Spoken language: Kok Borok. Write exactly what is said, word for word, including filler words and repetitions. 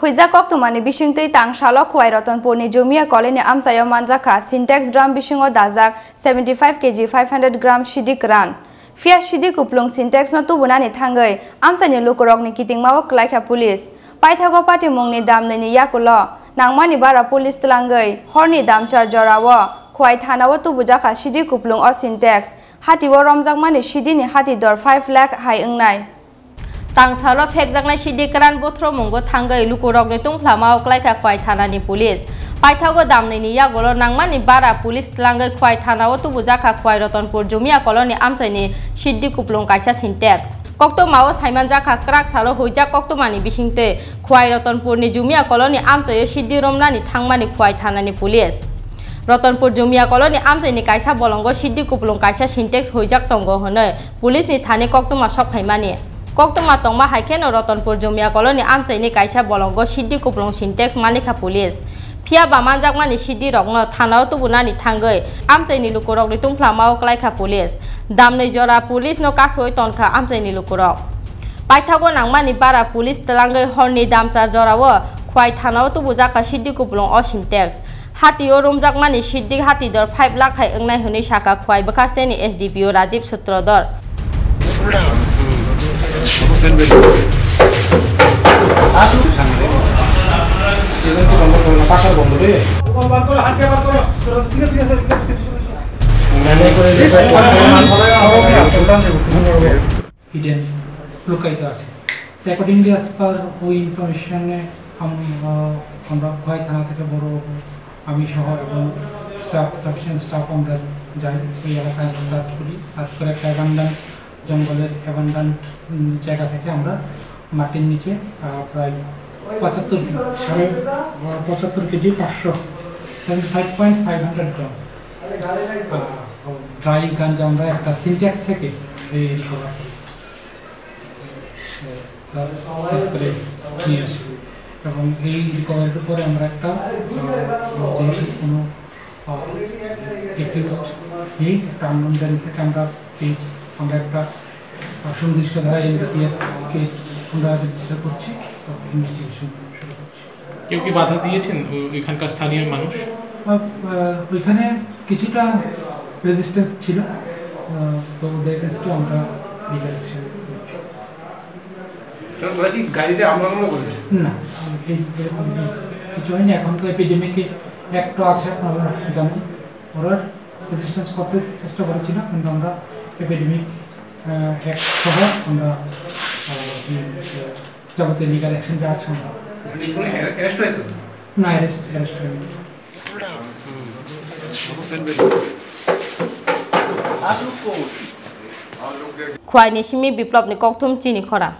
Huijak koktwmani bisingtwi tangsalo Khowai Ratanpurni Jumia Colony amchaio manjakha Sintex drum bisingo dajak seventy five K G five hundred gram sidi kwran. Phiya sidi kuplung Sintex no tubunani thangwi amchaini lukurokni kitingmao kwlaikha police. Paithago patimungni damnwini yakulo nangmani bara police twlangwi horni damchar jorao Khowai thanao tubujakha sidi kuplung o Sintex. Hatio romjakmani sidini hati dor five lakh hai wngnai. Tangsalo phekjaknai sidi kwran bothromungbo thangwi lukurokni tungphlamao kwlaikha Khowai thanani police. Paithago damnwini yagulo nangmani bara police twlangwi Khowai thanao tubujakha Khowai Ratanpur Jumia Colony amchaini sidi kuplung kaisa Sintex. Koktwmao saimanjakha kwrak salo huijak koktwmani bisingtwi Khowai Ratanpurni Jumia Colony amchaio sidi romnani thangmani Khowai thanani police. Ratanpur Jumia Colony amchaini kaisa bolongo sidi kuplung kaisa Sintex huijak tongo hwnwi police ni thani koktwma sok phaimani. Koktwma tongma hai kheno Ratanpur Jumia Colony amchaini kaisa bolongo sidi kuplung Sintex manikha police. Phiya ba manjakmani sidi rokno thanao tubunani thangwi amchaini lukurokni tungphlamao kwlaikha police. Damnwi jora police no kasoi tonkha amchaini lukurok. Paithago nangmani bara police twlangwi horni damchar jorao Khowai thanao tubujakha sidi kuplung o Sintex. Hatio romjakmani sidi hati dor five lakh hai wngnai hwnwi sakha Khowai bwkhasteni S D P O Rajiv Sutradhar. Hidden, লুকায়িত আছে। তো accordingly, as per ওই ইনফরমেশনে আম-, আহ, আমরা খোয়াই থানা থেকে বড়বাবু, আমি সহ এবং স্টাফ, সাফিসিয়েন্ট স্টাফ আমরা যাই, ওই এলাকায় আমরা সার্চ করি। সার্চ করে একটা অ্যাবান্ডান্ট জঙ্গলের অ্যাবান্ডান্ট, উম, জায়গা থেকে আমরা মাটির নিচে, আহ, প্রায় পঁচাত্তর কেজি, সাড়ে, আহ, পঁচাত্তর কেজি পাঁচশো, seventy five point five hundred gram, আহ, ড্রাই গাঞ্জা আমরা একটা সিনট্যাক্স থেকে এই রিকভার করি। আহ, তার সিজ করে নিয়ে আসি এবং এই রিকভারির উপরে আমরা একটা, আহ, যেহেতু কোনো, আহ, অ্যাকিউজড নেই, একটা আননোন ভ্যারি থেকে আমরা পেয়েছি, আমরা একটা, আহ, সুনির্দিষ্ট ধারা N D P S case আমরা রেজিস্টার করছি, তো ইনভেস্টিগেশন শুরু করছি। কেউ কি বাধা দিয়েছেন ও-, ওইখানকার স্থানীয় মানুষ? আহ, আহ, ওইখানে কিছুটা রেজিস্ট্যান্স ছিল, আহ, তো ওদের এগেইনস্টে আমরা লিগ্যাল অ্যাকশন নিয়েছি। স্যার, ওরা কি গাড়িতে হামলা টামলা করেছে? না, এই, এরকম কিছু হয়নি। এখন তো এপিডেমিক অ্যাক্ট আছে, আপনারা জানেন। ওরা রেজিস্ট্যান্স করতে চেষ্টা করেছিল, কিন্তু আমরা এপিডেমিক, আহ, অ্যাক্ট সহ আমরা, আহ, এই, আহ, যাবতীয় লিগ্যাল অ্যাকশন যা আছে আমরা নিচ্ছি। মানে, কোনো অ্যারে-, অ্যারেস্ট হয়েছে তো? না, অ্যারেস্ট, অ্যারেস্ট হয়নি। Khowai ni simi Biplop ni kokthum chini khorang.